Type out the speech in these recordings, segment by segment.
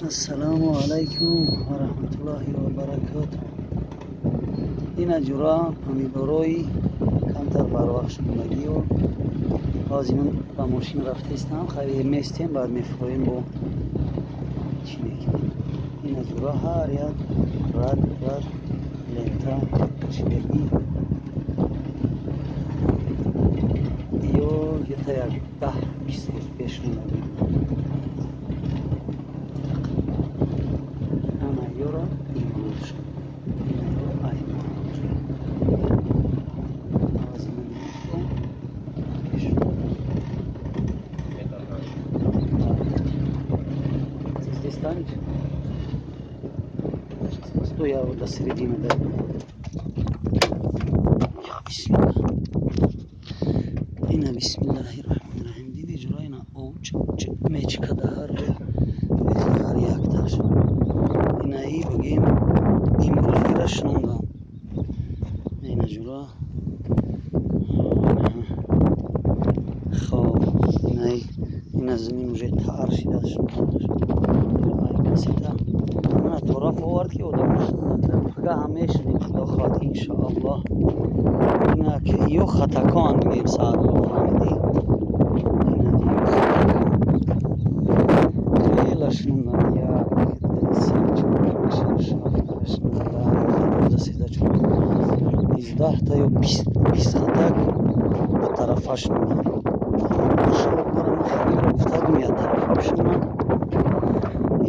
Ассалому алайкум ва раҳматуллоҳи ва баракотуҳ. Ина ҷура помидорои камтар барвақт шудагиё. Ҳозир ман ба мошин рафтаистам, хайр местем, баъд мефуроем бо чӣ мекунем. Ина ҷура ҳар як рад рад лента кашидагӣ. Ё где-то як 10-20 рӯз пеш шудагӣ. Ана ёро имрӯз. Ина ё аймон. Ҳозир ман пеш. Ты здесь станешь? Стой, я вот до середины дойду. Бисмилла. Ина бисмиллаҳи раҳмони раҳим. Диди ҷура ина ов чик мечика да ҳар ҷо. Ҳар якташ. Ина и бигем имрӯз ира шунондам. Ина ҷура. Хоб, ина ина замин уже тар шида шунондаш. Ай касета. Мана тораф овард ки одам пага ҳам мешунем, худо хоҳад, иншоаллоҳ. Ина ки ё хатакон мегем саадулло фаҳмидӣ? Ина ё хатакон. Хеле шунондам як, ду, се, чор, панҷ, шаш, ҳафт, ҳашт, нӯҳ, даҳ, дувоздаҳ, сездаҳ, чордаҳ, 18 ё 20 хатак ба тарафа шунондам. Гуфтагум як тарафа бишунам.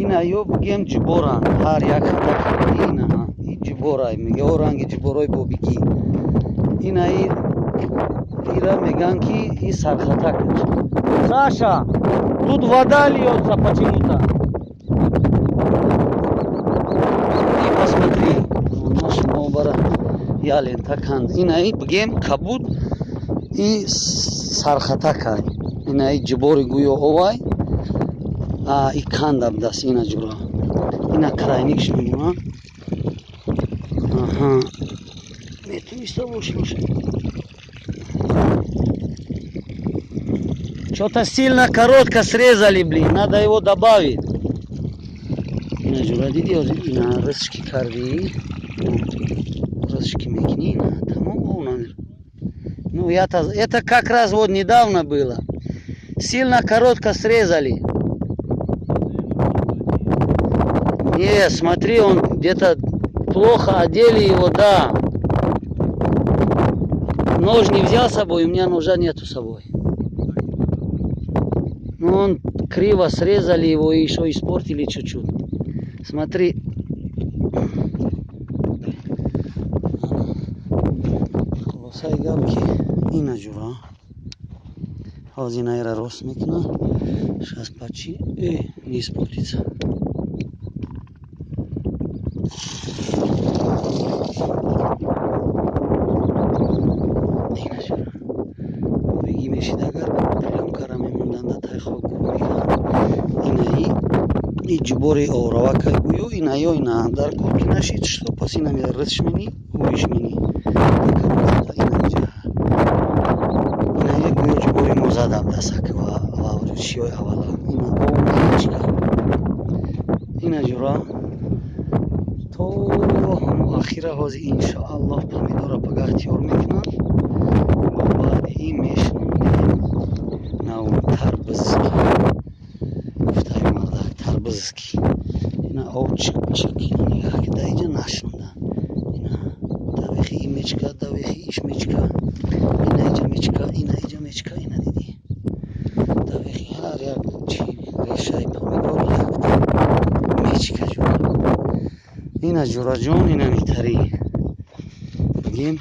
Ина ё бигем ҷуборанд, ҳар як хатак ина и ҷуборай мега, о ранги ҷуборои бобикӣ. Ина ира меган ки и сархатак. Саша, тут вода льется почему-то. И посмотри, наш мобара я лента канд. Ина и бигем кабуд и сархатакай. Ина и ҷубори гӯё овай. А и канда будаст ина ҷура. Ина крайникш мемонад. Аҳа. Метониста боши бошад. Что-то сильно коротко срезали, блин, надо его добавить. Ина ҷура диди, ина рысшки карди. Рысшки мекни, ина тамом ов намер. Ну я-то это как раз вот недавно было. Сильно коротко срезали. Не, смотри, он где-то плохо одели его, да. Нож не взял с собой, у меня ножа нету с собой. Ну, он криво срезали его и еще испортили чуть-чуть. Смотри. Хулосаи гап ки ина ҷура. Ҳозир ина рост мекуна. Сейчас почи. Не испортится. Бобигӣ мешид агар плёнкара мемондан да тай хок гур мекард. Инаи и ҷубори оравакай гӯё инаё ина дар кор ки нашид, что пас ина рысш мени, ҳуиш мени. Инаи гӯё ҷубори мо задам дасак ва чиёи аввала. Ина ов мечка. Ина ҷура то ҳамо ахира ҳозир иншоаллоҳ помидора пагаҳ тиёр мекунам. Бо баъди ин мешунем нав тарбузки. Гуфтаи мардак тарбузки. Ина ов чик чик ина нигаҳ ки дар инҷа нашундан. Ина давехи ин мечка, давехи иш мечка. Ина инҷа мечка, ина инҷа мечка, ина дидӣ. Давехи ҳар як чи решаи помидор якта мечка ҷура. Ина ҷураҷон, ина митарӣ. Бигем